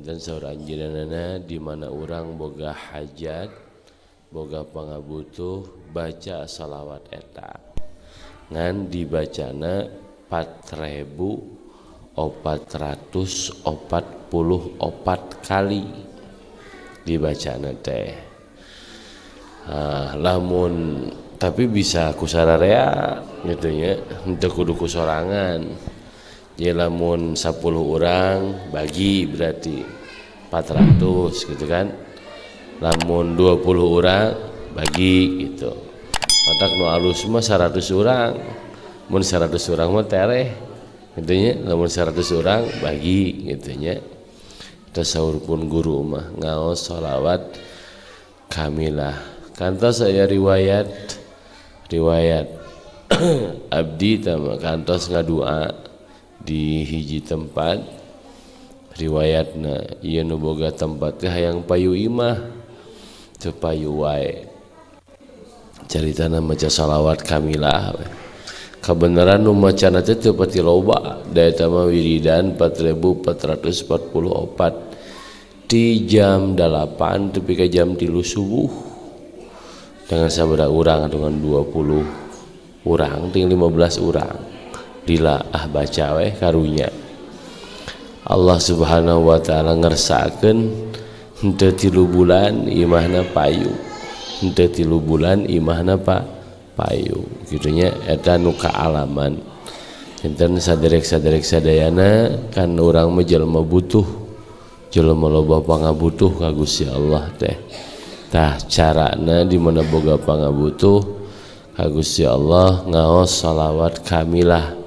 Janten saur anjeunna, di mana urang boga hajat, boga pangabutuh, baca salawat eta, ngan dibacana 4444 kali dibacana teh. Ah, lamun tapi bisa ku sararea gitu nya, henteu kudu ku sorangan. Ya, lamun 10 orang bagi berarti 400 gitu kan. Lamun 20 orang bagi gitu. Matak nu alus mah 100 orang. Mun 100 orang mah tereh gitu nya. Lamun 100 orang bagi gitu nya. Saur pun guru mah ngaos sholawat kamilah. Kantos saya riwayat riwayat abdi tama kantos ngadua di hiji tempat. Riwayatna ieu, nu boga tempat teh hayang payu imah, teu payu wae. Caritana maca salawat kamilah we. Kabeneran nu macana teh teu pati loba da eta mah wiridan 4444 di jam 8 tepi ka jam 3 subuh dengan sabaraha urang, dengan 20 urang ting 15 urang. Lila ah, baca weh. Karunya Allah Subhanahu wa Ta'ala ngersakeun, henteu 3 bulan imahna payu, henteu 3 bulan imahna payu kitu nya. Eta nu kaalaman. Janten saderek-saderek sadayana, kan urang mah jelema butuh, jelema loba pangabutuh ka Gusti Allah teh. Tah, carana di mana boga pangabutuh ka Gusti Allah, ngaos salawat kamilah.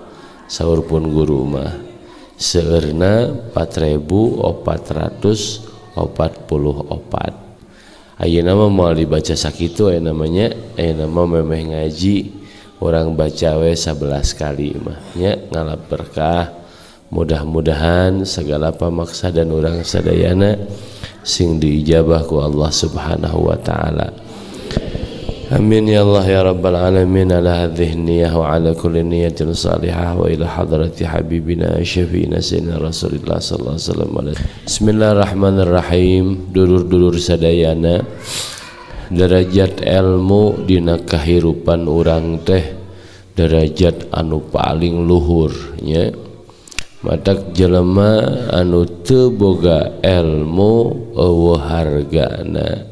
Saur pun guru mah seueurna 4444. Ayeuna mah moal dibaca sakitu aya namanya. Ayeuna mah memeh ngaji urang baca we 11 kali mah nya, ngalap berkah. Mudah-mudahan segala pamaksa dan urang sadayana sing diijabah ku Allah Subhanahu wa Taala. Amin ya Allah ya Rabbal alamin. Ala hadhihi niyah wa ala kulli niyatin salihah wa ila hadrati habibina syafi'ina sayyidina Rasulillah sallallahu alaihi wasallam. Bismillahirrahmanirrahim. Dulur-dulur sadayana, derajat ilmu dina kahirupan urang teh derajat anu paling luhur nya. Matak jelema anu teu boga ilmu euweuh hargana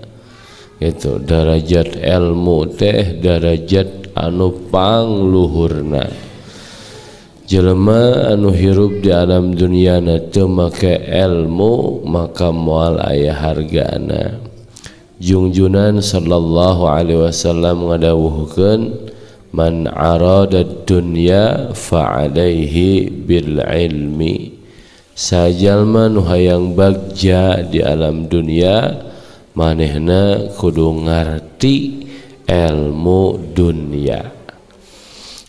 itu. Derajat ilmu teh derajat anu pangluhurna. Jelema anu hirup di alam dunia na teu make ilmu, maka moal aya hargana. Jungjunan sallallahu alaihi wasallam ngadawuhkeun, "Man arada dunya fa alaihi bil ilmi." Sajalma nu hayang bagja di alam dunia, manehna kudu ngarti ilmu dunia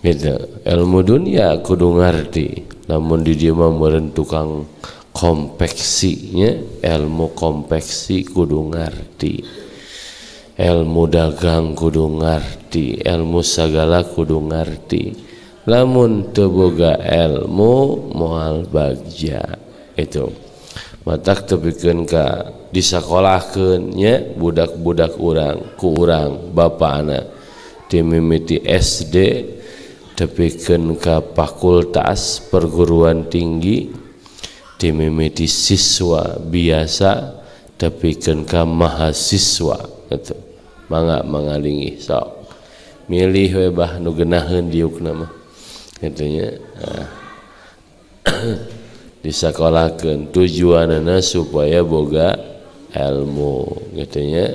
gitu. Ilmu dunia kudu ngarti. Namun di dieu mah meureun tukang konveksinya, ilmu konveksi kudu ngarti, ilmu dagang kudu ngarti, ilmu sagala kudu ngarti. Lamun teu boga ilmu, moal bagja itu. Matak tepikeun ka disakolahkeun nya budak-budak urang, ku urang bapana ti mimiti SD tepikeun ka fakultas perguruan tinggi, ti mimiti siswa biasa tepikeun ka mahasiswa gitu. Mangga mangalingi, sok milih we bah nu geunaheun diukna mah kitu nya. Nah, disekolahkeun tujuanana supaya boga ilmu gitu nya.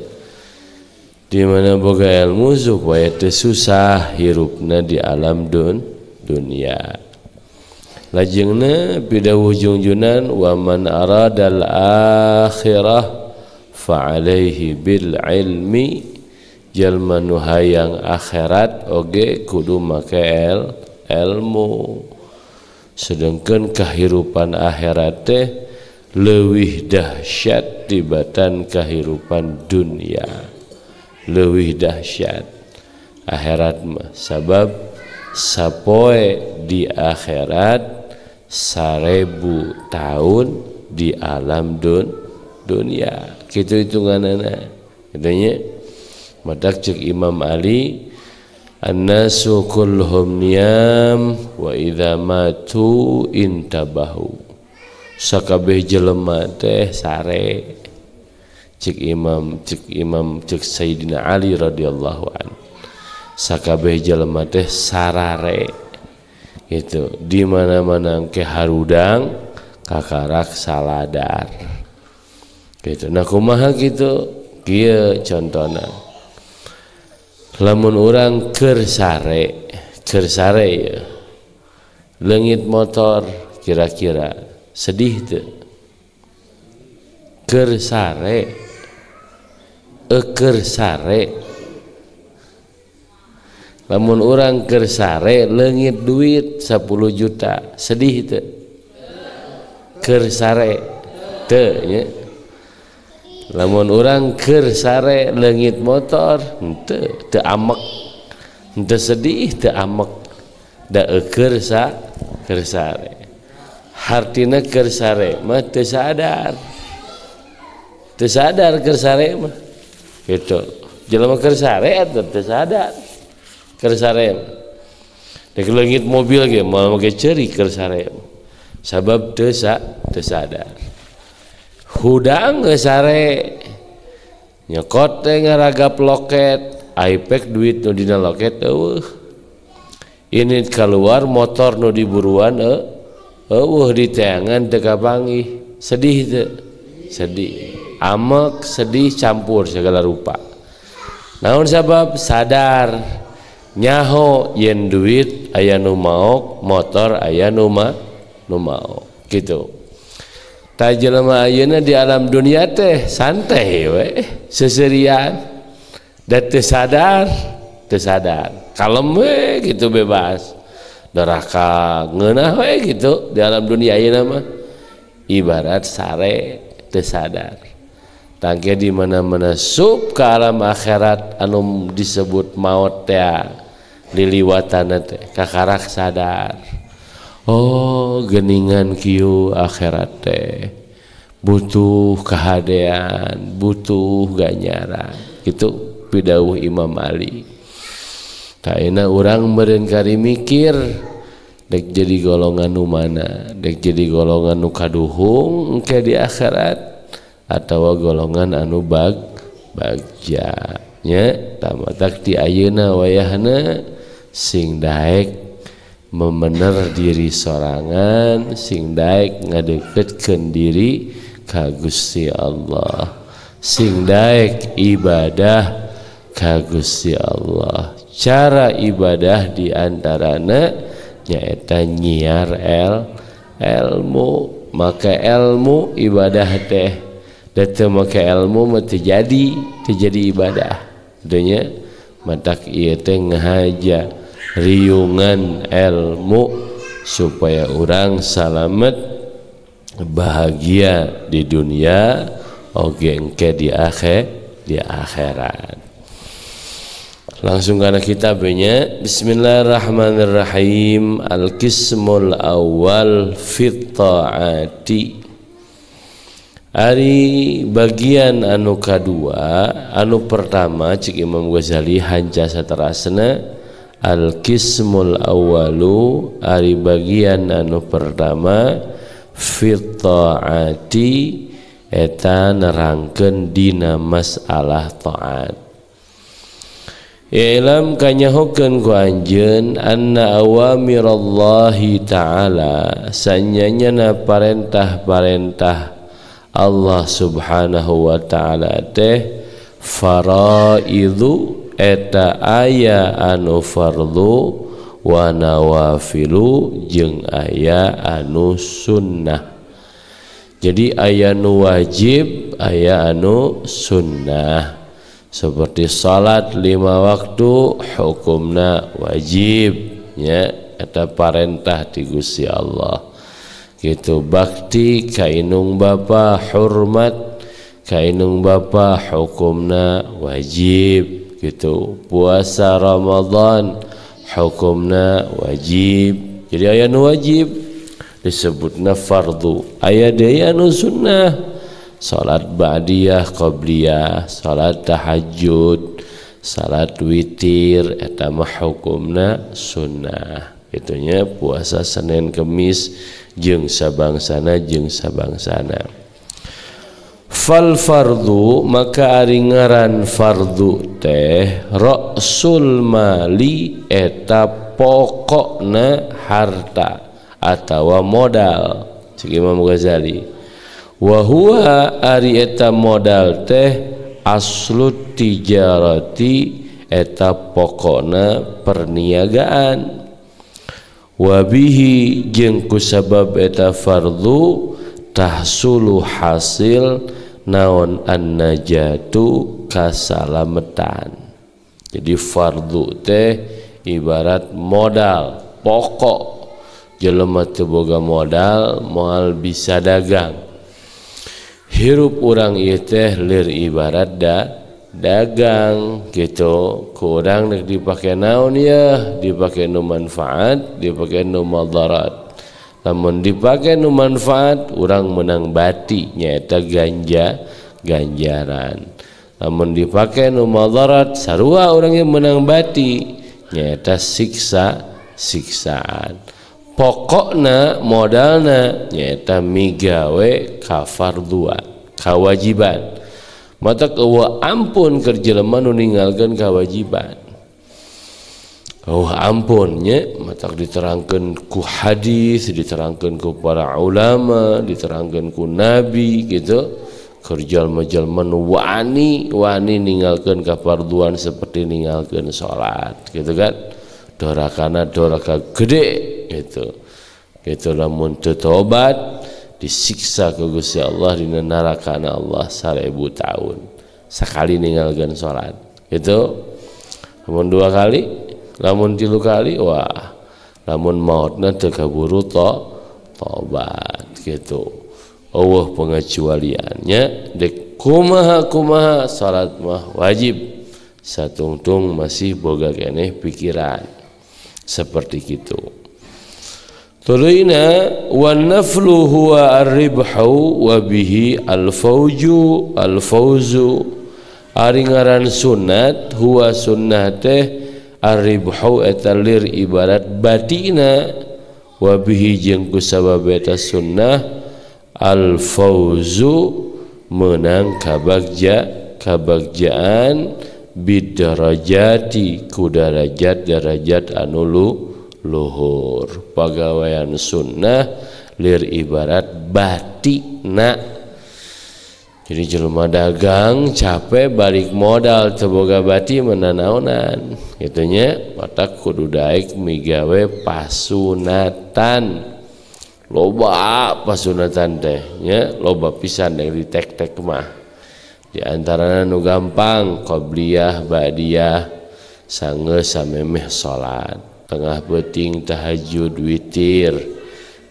Di mana boga ilmu supaya teu susah hirupna di alam dunia. Lajengna pidawuh jungjunan, "Wa man aradal akhirah fa alaihi bil ilmi." Jalma nu hayang akhirat oge kudu make ilmu. Sedangkan kehidupan akhirat teh leuwih dahsyat tibatan kehidupan dunia. Leuwih dahsyat akhirat mah, sabab sapoe di akhirat 1000 tahun. di alam dunia kitu hitunganana kitu nya. Matak cek Imam Ali, annasu kulluhum niyam wa idza matu intabahu. Sakabeh jelema teh sare. Cek Imam cek Sayyidina Ali radhiyallahu an. Sakabeh jelema teh sarare. Gitu. Di mana-mana engke harudang kakarak saladar. Gitu. Nah kumaha kitu? Kieu contona. Lamun urang keur sare ya, leungit motor kira-kira sedih teu? Keur sare, keur sare. Lamun urang keur sare leungit duit 10 juta, sedih teu? Keur sare teu nya. Lamun urang keur sare leungit motor henteu, teu amek, henteu sedih, teu amek, da keur sare. Hartina keur sare mah teu sadar, teu sadar keur sare mah kitu. Jelema keur sare eta teu sadar keur sare mah. Dek leungit mobil ge moal make ceurik keur sare mah, sabab teu sadar. Hudang geus sare nyokot teh ngaragap loket, iPad duit nu dina loket eueuh. Ini keluar motor nu diburuan eueuh diteangan teu kapanggih. Sedih teu? Sedih. Amek, sedih campur segala rupa. Naon sabab? Sadar nyaho yen duit aya nu maok, motor aya nu maok gitu. Ta jelema ayeuna di alam dunia teh santai we, seserian, da teu sadar, kalem we gitu bebas. Doraka ngeunah we gitu di alam dunia ayeuna mah. Ibarat sare teu sadar. Tangke di mana-mana sub ke alam akhirat anu disebut maot teh liliwatana teh kakarak sadar. Oh geningan kieu akhirat teh butuh kehadean, butuh ganjaran. Gitu pidawuh Imam Ali. Taena urang meureun kari mikir dek jadi golongan nu mana, dek jadi golongan nu kaduhung engke di akhirat atawa golongan anu bagja nya. Tamatak di ayeuna wayahna sing daek memener diri sorangan, sing daek ngadeketkeun diri ka Gusti Allah, sing daek ibadah ka Gusti Allah. Cara ibadah diantarana nyaeta nyiar ilmu. Maka ilmu ibadah teh, da teu make ilmu mah teu jadi ibadah. Teu matak ieu teh ngahaja riungan ilmu supaya orang salamet bahagia di dunia oge engke di akhirat. Langsung kana kitabnya. Bismillahirrahmanirrahim. Al-qismul awal fit ta'ati. Ari bagian anu kadua, anu pertama cik Imam Ghazali hanca saterasna. Al-qismul awalu ari bagian anu pertama fit ta'ati eta nerangkeun dina masalah taat. I'lam kanyahokeun ku anjeun anna awamirallahi ta'ala sanyanyana parentah-parentah Allah subhanahu wa ta'ala teh faraidu eta aya anu fardu wa nawafilu jeung aya anu sunnah. Jadi aya nu wajib, aya anu sunnah. Seperti salat 5 waktu hukumna wajib nya, eta parentah ti Gusti Allah. Gitu bakti ka inung bapa, hormat ka inung bapa hukumna wajib. Gitu puasa Ramadan hukumna wajib. Jadi aya nu wajib Disebutna fardu. Aya deui anu sunnah, salat ba'diyah, qabliyah, salat tahajud, salat witir, eta mah hukumna sunnah. Itunya puasa Senin Kemis jeung sabangsana jeung sabangsana. Fal fardu, maka ari ngaran fardu teh, ra'sul mali, eta pokokna harta atawa modal, cek Imam Ghazali. Wa huwa, ari eta modal teh, aslu tijarati, eta pokokna perniagaan. Wabihi, jeung kusabab eta fardu, tahsulu, hasil naon, an-najatu, kasalametan. Jadi fardu teh ibarat modal pokok. Jelema teu boga modal moal bisa dagang. Hirup urang ieu teh lir ibarat dagang gitu. Ku urang rek dipake naon ya, dipake nu manfaat, dipake nu madarat. Lamun dipake nu manfaat, urang menang bati, nyaeta ganjaran. Lamun dipake nu madarat, sarua urang yang menang bati, nyaeta siksaan. Pokokna modalna nyaeta migawe kafarduan, kewajiban. Matak euweuh ampun keur jelema nu ninggalkeun kewajiban. Oh ampun nya, matak diterangkeun ku hadis, diterangkeun ku para ulama, diterangkeun ku nabi gitu. Keur jalma-jalma nu wani wani ninggalkeun kafarduan seperti ninggalkeun salat gitu kan. Dorakana doraka gede gitu. Gitu, lamun teu tobat disiksa ku Gusti Allah dina narakana Allah 1000 tahun sakali ninggalkeun salat gitu. Lamun dua kali, lamun tilu kali, wah, lamun mautna teu kaburu tobat gitu, euweuh pengecualiannya. Dek kumaha kumaha, salat mah wajib satungtung masih boga keneh pikiran seperti gitu. Tuluyna, wan naflu huwa ar-ribhu wa bihi al-fawju al-fawzu. Ari ngaran sunat, huwa, sunnah teh, ar-ribhu, eta lir ibarat batina, wa bihi, jeung kusabab eta sunnah, al-fawzu, menang kabagjaan, bidarajati, ku darajat-darajat anu luhur. Pagawean sunnah lir ibarat batina. Jadi jelema dagang capek balik modal teu boga bati menanaonan kitu nya. Matak kudu daek migawe pasunatan. Loba pasunatan teh nya, loba pisan yang ditek-tek mah. Di antarana nu gampang qobliyah, ba'diyah, sanggeus samemeh salat, tengah peuting tahajud, witir,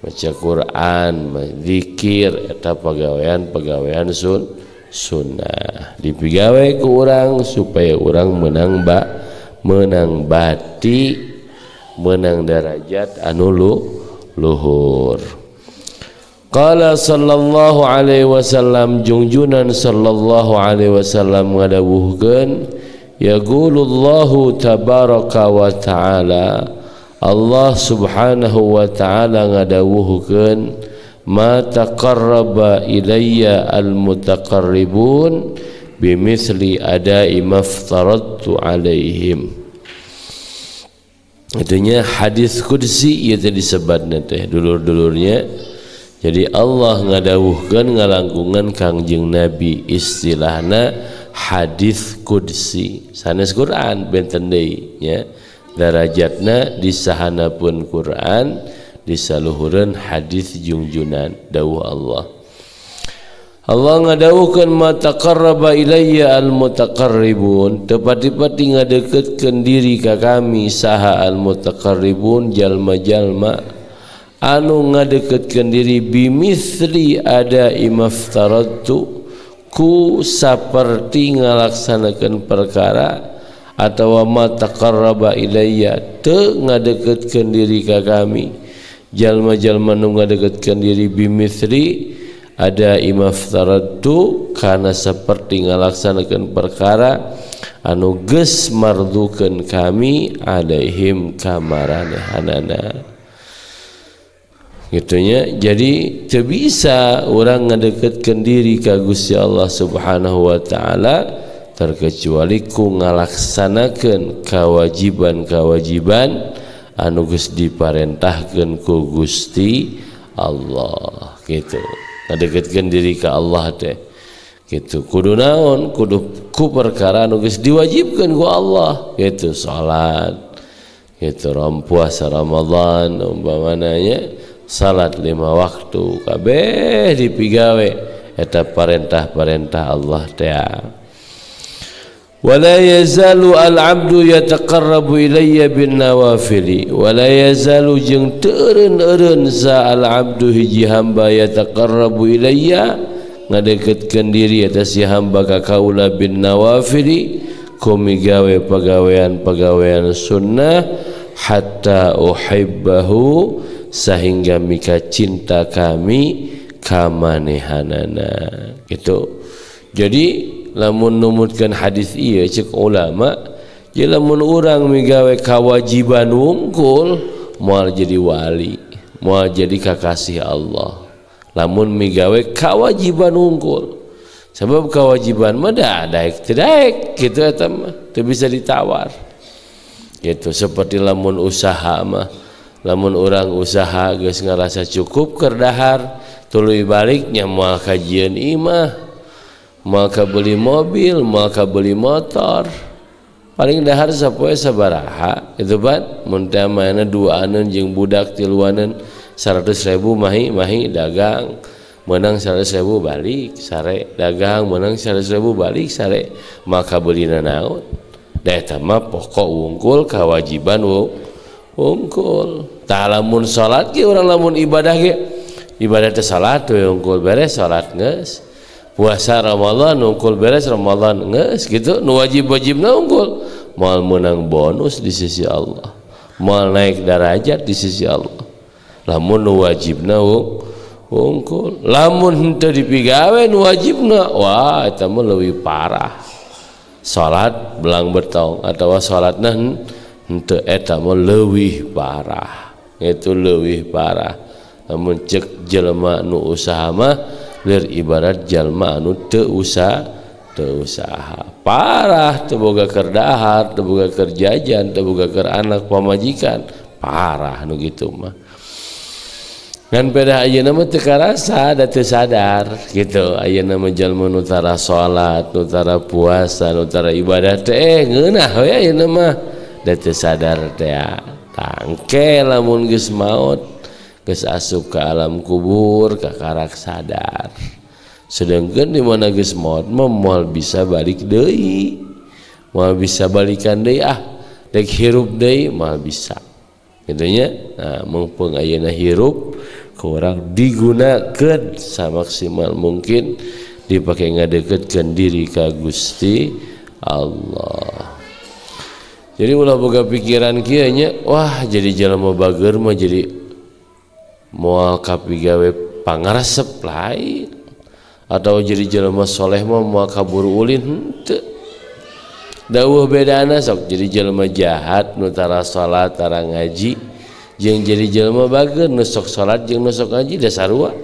maca Quran, zikir, eta pagawean-pagawean sunnah dipigawe ku urang supaya urang menang bati, menang darajat anu luhur. Qala sallallahu alaihi wasallam, jungjunan sallallahu alaihi wasallam ngadawuhkeun, yaqulullahu tabaraka wa ta'ala, Allah subhanahu wa ta'ala ngadawuhkeun, ma taqarraba ilayya al-mutaqarribun bimithli ada'i maftaradtu alaihim. Itunya hadis qudsi ieu teh disebatna teh, dulur-dulurnya. Jadi Allah ngadawuhkeun ngalangkungan Kangjeng Nabi, istilahna hadis qudsi, sanes Quran, benten deui nya. Darajatna disahanapeun Quran, disaluhureun hadis jungjunan. Dawuh Allah, Allah ngadawuhkeun, ma taqarraba ilayya al mutaqarribun, tepati-pati ngadeukeutkeun diri ka kami saha al mutaqarribun, jalma-jalma anu ngadeukeutkeun diri, bimithli ada imaftaradtu, ku saperti ngalaksanakeun perkara, atawa ma taqarraba ilayya, teu ngadeukeutkeun diri ka kami Jalma-jalma nu ngadeketkeun diri bimithli ada imaftaratu kana saperti ngalaksanakeun perkara anu geus mardukeun kami alaihim kamaranehanana gitunya. Jadi teu bisa urang ngadeketkeun diri ka Gusti Allah Subhanahu wa taala terkecuali ku ngalaksanakeun kewajiban-kewajiban anu geus diparentahkeun ku Gusti Allah gitu. Ngadeketkeun diri ka Allah teh gitu kudu naon, kudu ku perkara anu geus diwajibkeun ku Allah gitu, salat gitu, puasa Ramadan umpamana nya, salat 5 waktu kabeh dipigawe eta parentah-parentah Allah teh. Wala yazalu al-abdu yataqarrabu ilayya bin nawafili wala yazalu jeung teu eureun-eureun sa al-abdu hiji hamba yataqarrabu ilayya ngadeketkeun diri eta si hamba ka kaula bin nawafili ku migawe pagawean-pagawean sunnah hatta uhibbahu sehingga mika cinta kami kamanehanana gitu. Jadi lamun numutkeun hadis ieu cek ulama, ya lamun urang migawe kewajiban wungkul moal jadi wali, moal jadi kakasih Allah. Lamun migawe kewajiban wungkul, sebab kewajiban mah da daek teu daek kitu eta mah teu bisa ditawar gitu. Seperti lamun usaha mah, lamun urang usaha geus ngarasa cukup keur dahar tuluy baliknya moal kajieun imah, moal kabeli mobil, moal kabeli motor, paling dahar sapoe sabaraha itu ban mun teh mainna duaaneun jeung budak tiluaneun 100.000 mahi mahi dagang menang 100.000 balik sare, dagang menang 100.000 balik sare, maka belina naon da eta mah pokok wungkul kewajiban wungkul. Tah lamun salat ge urang lamun ibadah ge ibadah teh salat we wungkul beres salat geus, puasa Ramadan wungkul beres Ramadan geus gitu, nu wajib-wajibna wungkul moal meunang bonus di sisi Allah, moal naik derajat di sisi Allah lamun nu wajibna wungkul. Lamun henteu dipigawe nu wajibna, wah eta mah leuwih parah, salat belang betong atawa salatna henteu eta mah leuwih parah, itu leuwih parah. Lamun cek jelema nu usaha mah lir ibarat jalma anu teu usaha parah, teu boga keur dahar, teu boga keur jajan, teu boga keur anak pamajikan, parah nu kitu mah. Ngan pedah ayeuna mah teu karasa da teu sadar gitu. Ayeuna mah jalma nu tara salat, nu tara puasa, nu tara ibadah teh ngeunah we ayeuna mah da teu sadar teh. Tangke lamun geus maot, geus asup ke alam kubur, kakarak sadar. Sedangkan di mana geus maot mah moal bisa balik deui, moal bisa balikan deui, ah dek hirup deui moal bisa gitu nya. Nah, mumpung ayeuna hirup kurang digunakeun samaksimal mungkin dipake ngadeketkeun diri ka Gusti Allah. Jadi ulah boga pikiran kieu nya, wah jadi jelema bager mah jadi moal kapigawe pangaresep lain, atau jadi jelema soleh mah moal kaburu ulin, henteu. Dawuh bedana sok jadi jelema jahat nu tara salat tara ngaji jeung jadi jelema bager nu sok salat jeung nu sok ngaji da sarua,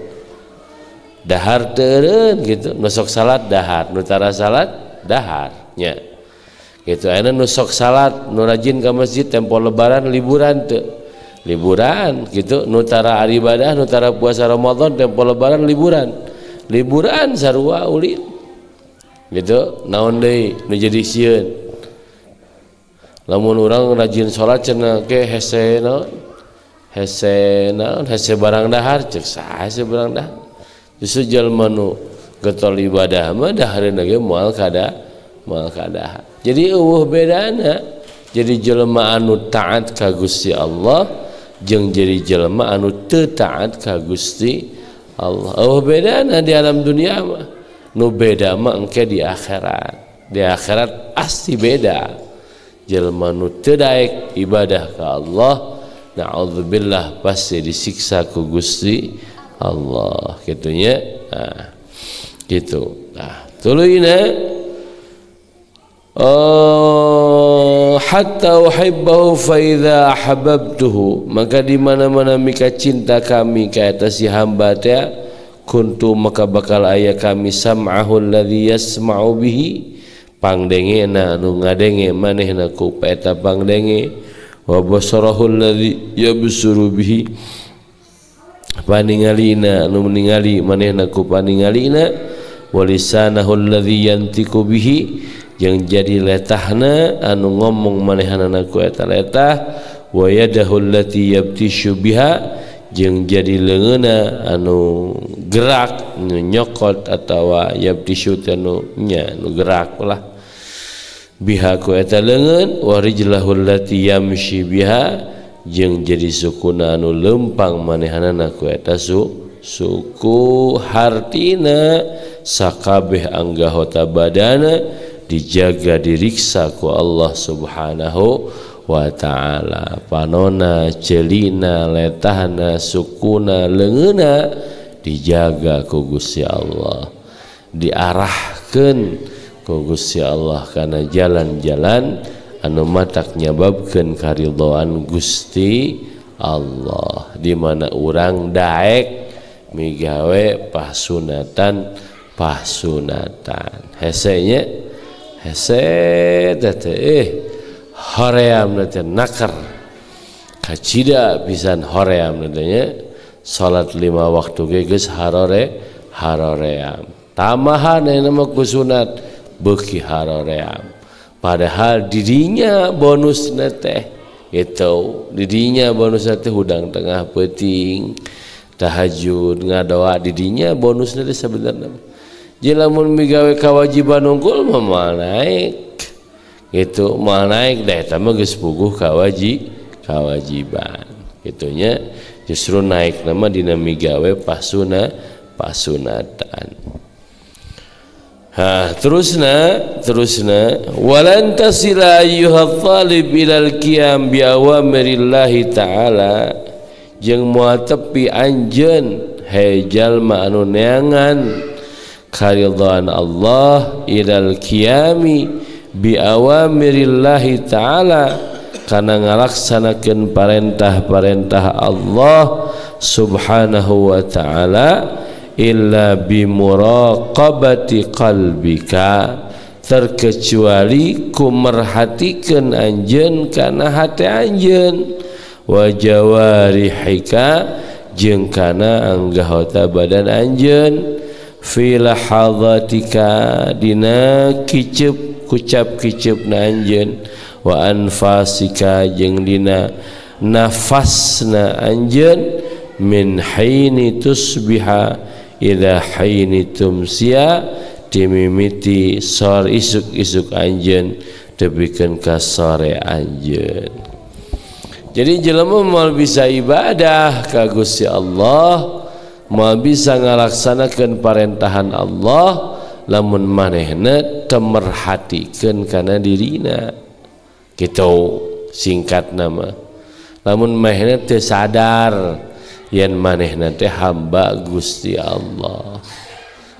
dahar teu eureun gitu, nu sok salat dahar, nu tara salat dahar nya gitu. Ayeuna nu sok salat nu rajin ka masjid tempo lebaran liburan teu liburan gitu, nu tara ibadah nu tara puasa Ramadan tempo lebaran liburan, liburan sarua ulin gitu. Naon deui nu jadi sieun lamun urang rajin salat cenah ke hese naon, hese naon, hese barang dahar, cek saha hese barang dahar. Justru jalma nu getol ibadah mah dahareun ge moal kada moal kadahar. Jadi eueuh bedana jadi jelema anu taat ka Gusti Allah jeung jadi jelema anu teu taat ka Gusti Allah. Eueuh bedana di alam dunia mah, nu beda mah engke di akhirat. Di akhirat pasti beda. Jelema nu teu daek ibadah ka Allah Na'udzubillah, pasti disiksa ku Gusti Allah kitu nya. Nah, gitu. Nah, tuluyna, oh, hatta uhibbahu fa idza ahbabtuhu, maka di mana-mana mika cinta kami ka eta si hamba teh, kuntu maka bakal aya kami, sam'ahu alladzi yasma'u bihi, pangdengena anu ngadenge manehna ku eta pangdenge, wa basarahu alladzi yabsuru bihi, paningalina anu ningali manehna ku paningalina, wa lisanahu alladzi yantiqu bihi, yang jadi letahna anu ngomong manehanana ku eta letah, wa yadahu allati yabtishu biha, jeung jadi leungeunna anu gerak, nu nyokot atawa yabtishu teh anu nya nu gerak lah biha ku eta leungeun, wa rijlahu allati yamshi biha, jeung jadi sukuna anu lempang manehanana ku eta suku. Hartina sakabeh anggota badana dijaga, diriksa ku Allah Subhanahu wa ta'ala. Panona, celina, letahna, sukuna, leungeuna dijaga ku Gusti Allah, diarahkeun ku Gusti Allah kana jalan-jalan anu matak nyababkeun karidhoan Gusti Allah, di mana urang daek migawe pasunatan. Pasunatan hese nya, hese teh, hoream teh naker kacida pisan hoream teh nya. Salat lima waktu ge geus haroream, tamahan ayeuna mah ku sunat beuki haroream. Padahal didinya bonusna teh gitu, didinya bonusna teh hudang tengah peuting tahajud ngadoa, didinya bonusna teh sebenarnya. Jadi lamun migawe kewajiban unggul mah moal naik gitu, moal naik deh, eta mah geus puguh kewajiban gitunya. Justru naik nama dina migawe pasunatan. Ha, terusna, terusna, walan tasila ayyuhat talib ilal qiyam bi awamirillahi ta'ala, jeung moal tepi anjeun he jalma anu neangan karidhaan Allah, ilal qiyami bi awamirillahi ta'ala, kana ngalaksanakeun parentah-parentah Allah Subhanahu wa ta'ala, illa bimuraqabati qalbika, terkecuali ku merhatikeun anjeun kana hate anjeun, wa jawarihika, jeung kana anggota badan anjeun, fi lahadhatika, dina kiceup kucap kiceupna anjeun, wa anfasika, jeung dina nafasna anjeun, min haini tusbiha ila haini tumsiya, dimimiti sor isuk-isuk anjeun tepikeun ka sore anjeun. Jadi jelema moal bisa ibadah ka Gusti Allah, moal bisa ngalaksanakeun parentahan Allah lamun manehna teu merhatikeun kana dirina kitu. Singkat nama, lamun manehna teu sadar yen manehna teh hamba Gusti Allah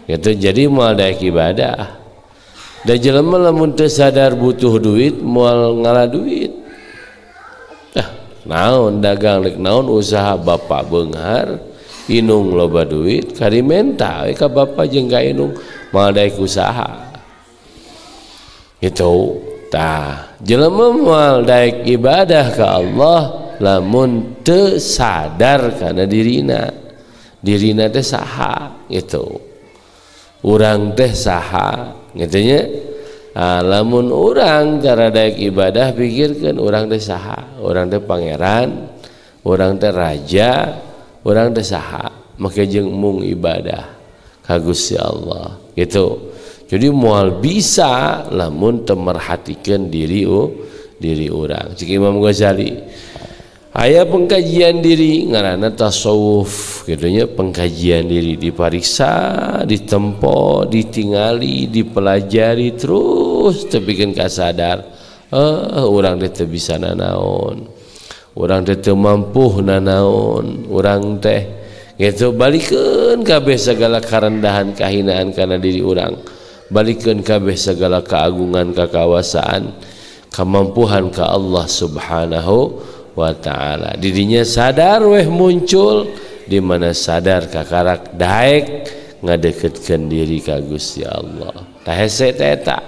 gitu, jadi moal daek ibadah. Da jelema lamun teu sadar butuh duit, moal ngala duit. Ah, naon dagang, rek naon usaha, bapak beunghar, inung loba duit, kari menta we ka bapak jeung ka inung, moal daek usaha gitu. Tah, jelema moal daek ibadah ka Allah lamun teu sadar kana dirina, dirina teh saha gitu, urang teh saha gitu nya. Ah, lamun urang cara daek ibadah, pikirkeun urang teh saha, urang teh pangeran, urang teh raja, urang teh saha, make jeung mung ibadah ka Gusti Allah gitu. Jadi moal bisa lamun teu merhatikeun diri urang. Cik Imam Ghazali aya pengkajian diri ngaranna tasawuf gitu nya. Pengkajian diri dipariksa, ditempo, ditingali, dipelajari terus tepikeun kasadar, urang teh teu bisa nanaon. Urang teh teu mampu nanaon urang teh gitu. Balikeun kabeh segala karendahan, kahinaan kana diri urang, balikeun kabeh segala keagungan, kakawasaan, kemampuan ka Allah Subhanahu wa Ta'ala. Didinya sadar weh muncul, di mana sadar kakarak daek ngadeketkeun diri ka Gusti Allah. Tah, hese teh eta,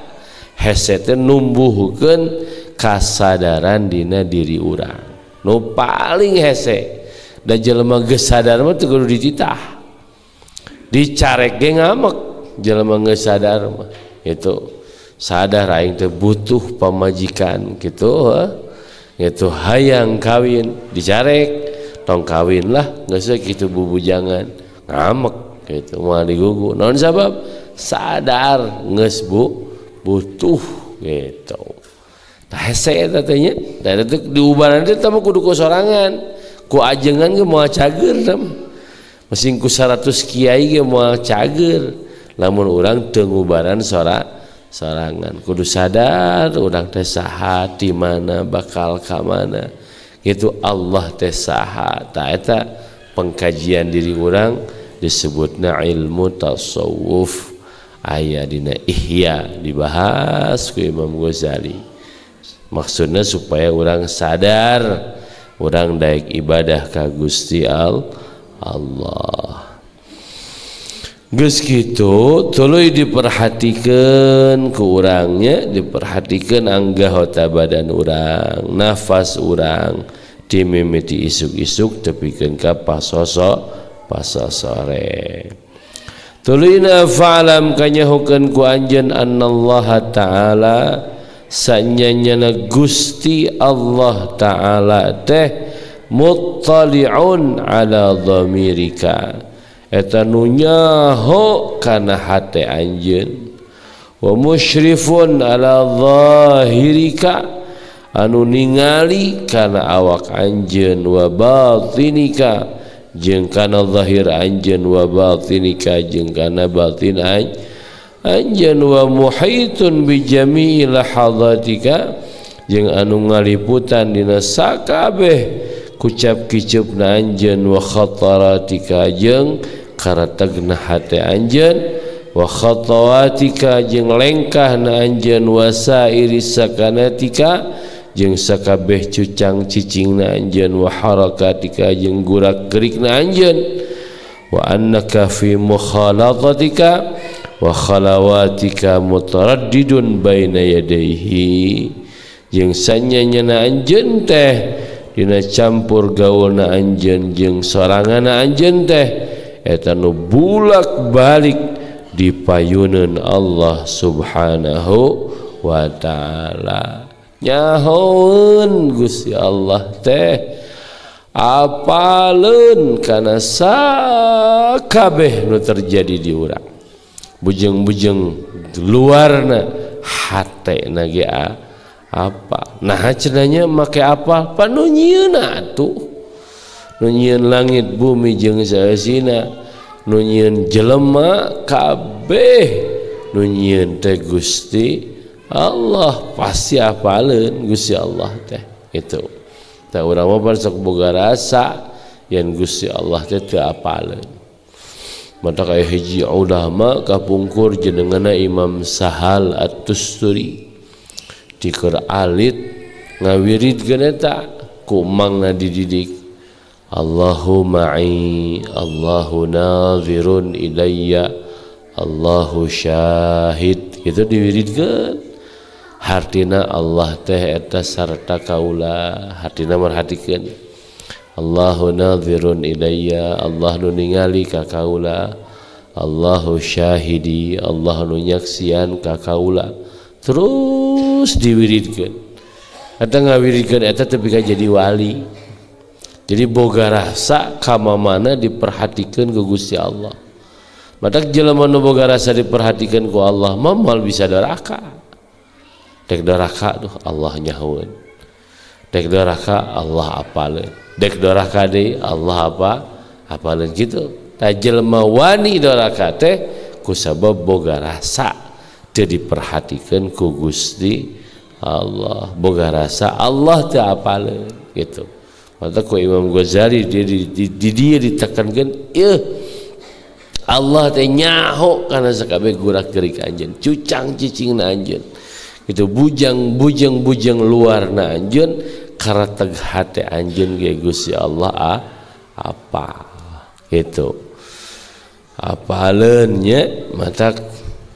hese teh numbuhkeun kasadaran dina diri urang nu paling hese. Da jelema geus sadar mah teu kudu dititah, dicarek ge ngamek. Jelema geus sadar mah itu sadar, aing teh butuh pamajikan gitu, gitu, hayang kawin. Dicarek, "Tong kawin lah, geus kitu bubujangan," ngamek gitu, moal digugu. Naon sabab? Sadar geus bu butuh gitu. Tah, hese eta teh nya. Da itu diubaran teh mah kudu ku sorangan, ku ajengan ge moal cager tah mah. Masing ku 100 kiai ge moal cager lamun urang teu ngubaran sorangan. Kudu sadar urang teh saha, di mana, bakal ka mana gitu, Allah teh saha. Tah, eta pengkajian diri urang disebutna ilmu tasawuf. Aya dina Ihya, dibahas ku Imam Ghazali. Maksudnya supaya orang sadar orang daek ibadah ka Gusti Allah. Geus kitu tuluy diperhatikan ku urangnya, diperhatikan anggota badan urang, nafas urang, dimimiti isuk-isuk tepikeun ka pasosore. Tuluyna fa'lam, kanyahokeun ku anjeun, annallaha ta'ala, sanyanyana Gusti Allah Ta'ala teh, muttali'un ala dhamirika, eta nu nyaho kana hate anjeun, wa musyrifun ala zahirika, anu ningali kana awak anjeun, wa batinika, jeung kana zahir anjeun, wa batinika, jeung kana batin anjeun, wa muhitun bi jami'i lahadhatika, jeung anu ngaliputan dina sakabeh kucap kicupna anjeun, wa khataratika, jeung karategna hate anjeun, wa khatawatika, jeung lengkahna anjeun, wa sairi sakanatika, jeung sakabeh cucang cicingna anjeun, wa harakatika, jeung gurak gerikna anjeun, wa annaka fi mukhalatatika wa khalawatika mutaraddidun baina yadayhi, jeung sanyanyana anjeun teh dina campur gaulna anjeun jeung soranganna anjeun teh eta nu bulak balik di payuneun Allah Subhanahu wa Ta'ala. Nyahoeun Gusti Allah teh, apaleun kana sakabeh nu terjadi di urang, bujeng-bujeng luarna, hatena ge apa. Nah, cenanya make apa? Pa nu nyieunna atuh, nu nyieun langit bumi jeung saeusina, nu nyieun jelema kabeh, nu nyieun teh Gusti Allah, pasti apaleun Gusti Allah teh itu. Tah, urang mah sok boga rasa yen Gusti Allah teh teu apaleun. Maka kaya hiji ulama kapungkur jenengna Imam Sahal At-Tusturi, di keur alit ngawiridkeun eta, ku mangna dididik, "Allahu ma'i, Allahu nazirun ilayya, Allahu syahid." Itu diwiridkeun, hartina Allah teh eta sarta kaula, hartina merhatikeun, Allahu nazirun ilayya, Allah nu ningali ka kaula, Allahu syahidi, Allah nu nyaksian ka kaula. Terus diwiridkeun eta, ngawiridkeun eta tepi ka jadi wali. Jadi boga rasa mana diperhatikan ku Gusti Allah. Maka jelema nu boga rasa diperhatikan ku Allah mah moal bisa doraka. Dek doraka tuh Allah nyahoeun, dek doraka Allah apaleun, dek doraka deui Allah apa apaleun gitu. Tah, jelema wani doraka teh kusabab boga rasa teu diperhatikan ku Gusti Allah, boga rasa Allah teu apaleun gitu. Maka ku Imam Ghazali dia di dia ditekankan ieu Allah teh nyaho kana sakabeh gurak gerik anjeun, cucang cicingna anjeun gitu, bujang bujang bujang luarna anjeun, karateg hate anjeun ge Gusti Allah apa gitu apaleun nya. Matak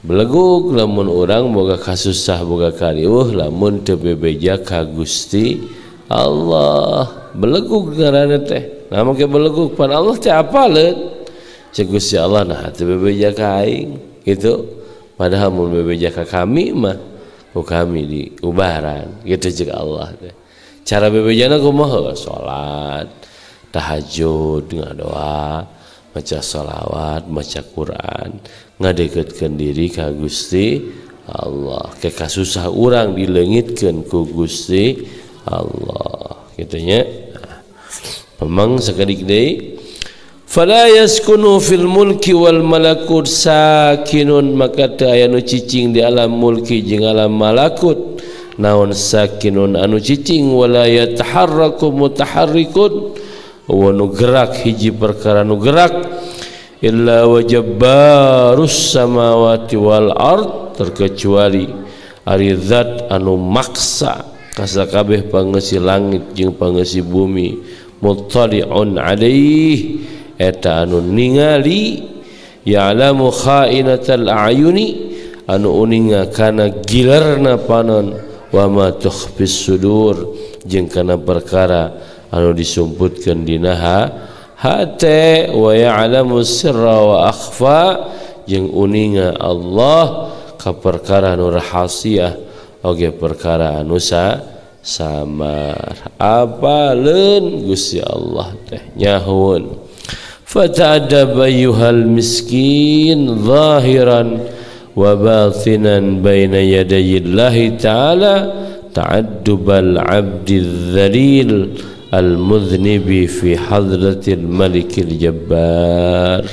belegug lamun urang boga kasusah, boga kariweuh lamun teu bebeja ka Gusti Allah. Belegug ngaranna teh. Nah, make belegug pan Allah teh apaleun cek Gusti Allah, nah teu bebeja ka aing gitu, padahal mun bebeja ka kami mah ku kami di ubaran gitu cek Allah teh. Cara bebejana kumaha? Salat tahajud, ngadoa, maca sholawat, maca Quran, ngadeketkeun diri ka Gusti Allah, ke kasusah urang dileungitkeun ku Gusti Allah kitu nya. Nah, memang sakedik deui, fala yaskunu fil mulki wal malakut sakinun, maka teu aya nu cicing di alam mulki jeung alam malakut naon sakinun anu cicing, wala yataharraku mutaharrikun, wa nu gerak hiji perkara nu gerak, illa wajabbarus samawati wal ard, terkecuali ari zat anu maksa kasakabeh pangeusi langit jeung pangeusi bumi, muttali'un alaih, eta anu ningali, ya'lamu kha'inatal a'yuni, anu uninga kana gilerna panon, wa ma tukhfis sudur, jeung kana perkara anu disumputkeun dina hate, wa ya'lamu sirra wa akhfa, jeung uninga Allah ka perkara anu rahasia oge perkara anu samar. Apaleun Gusti Allah teh nyahoeun. Fata'addab ayyuhal miskin zahiran wa batinan baina yadayillahi ta'ala ta'addubal abdi dzalil al-mudhnibi fi hadratil malikil jabbar.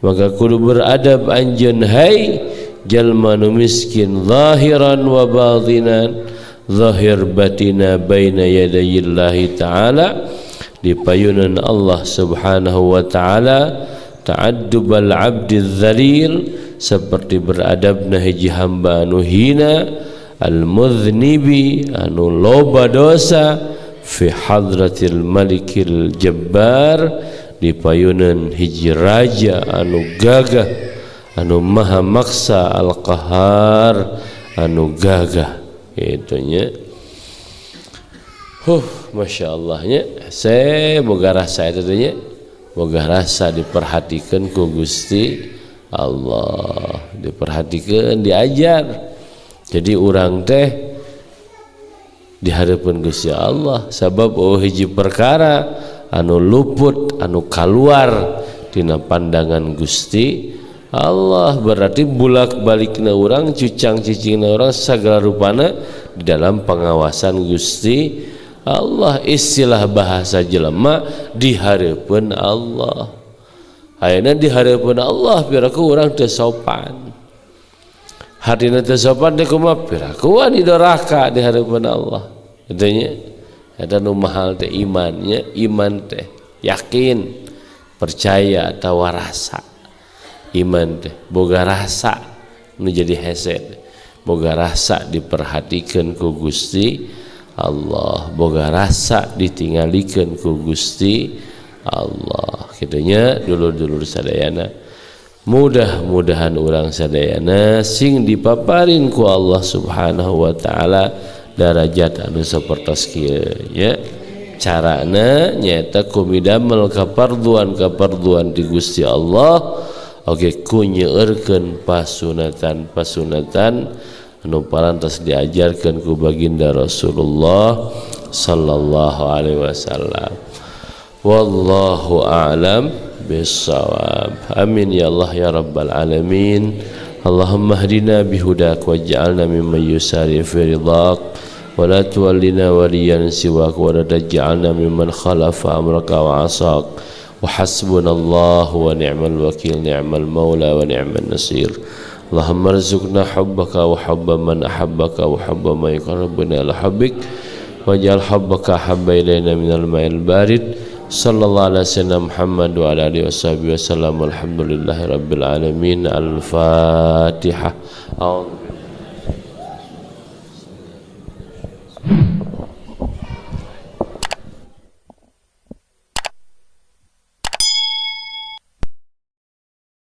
Maka kudu beradab anjeun hai jalma nu miskin, zahiran wa batinan, zahir batina, baina yadayillahi ta'ala, di payunan Allah Subhanahu wa ta'ala, ta'addubal abdi dzalil, seperti beradabna hiji hamba anu hina, al-mudhnibi, anu loba dosa, fi hadratil malikil jabbar, di payunan hiji raja anu gagah anu maha maksa, al-qahar, anu gagah kitu nya. Masya Allah nya, saya boga rasa itu nya, boga rasa diperhatikan ku Gusti Allah, diperhatikan, diajar. Jadi urang teh di hadapan Gusti Allah, sabab oh hiji perkara anu luput anu kaluar tina pandangan Gusti Allah, berarti bulak-balikna urang, cucang cicingna urang, segala rupana di dalam pengawasan Gusti Allah. Istilah bahasa jelema di hareupeun Allah. Ayeuna di hareupeun Allah piraku urang teu sopan, hartina teu sopan teh kumaha? Piraku wani doraka di hareupeun Allah kitu nya. Eta nu mahal teh imannya, iman teh yakin, percaya atawa rasa. Iman teh boga rasa nu jadi hese, boga rasa diperhatikeun ku Gusti Allah, boga rasa ditinggalikeun ku Gusti Allah kitu nya. Dulur-dulur sadayana, mudah-mudahan urang sadayana sing dipaparin ku Allah Subhanahu wa ta'ala darajat anu sapertos kieu nya. Carana nyaeta ku midamel kaparduan-kaparduan di Gusti Allah, oge ku nyeueurkeun pasunatan-pasunatan anu parantos diajarkeun ku baginda Rasulullah sallallahu alaihi wasallam. Wallahu a'lam bissawab. Amin ya Allah ya rabbal alamin. Allahumma hdina bihudak waj'alna mimman yusari fi ridak, wa la tuwallina waliyan siwak, wa la taj'alna mimman khalafa amraka wa asak. Wa hasbunallahu wa ni'mal wakil, ni'mal maula wa ni'man nasir. Allahumma rzuqna hubbaka wa hubba man ahabbaka wa hubba man yuqarribuna ila hubbik. Waj'al hubbaka ahabba ilaina minal ma'il barid. Sallallahu ala sayyidina Muhammad wa ala alihi wasahbihi wasallam. Alhamdulillahi rabbil alamin. Al-Fatihah. A'udzu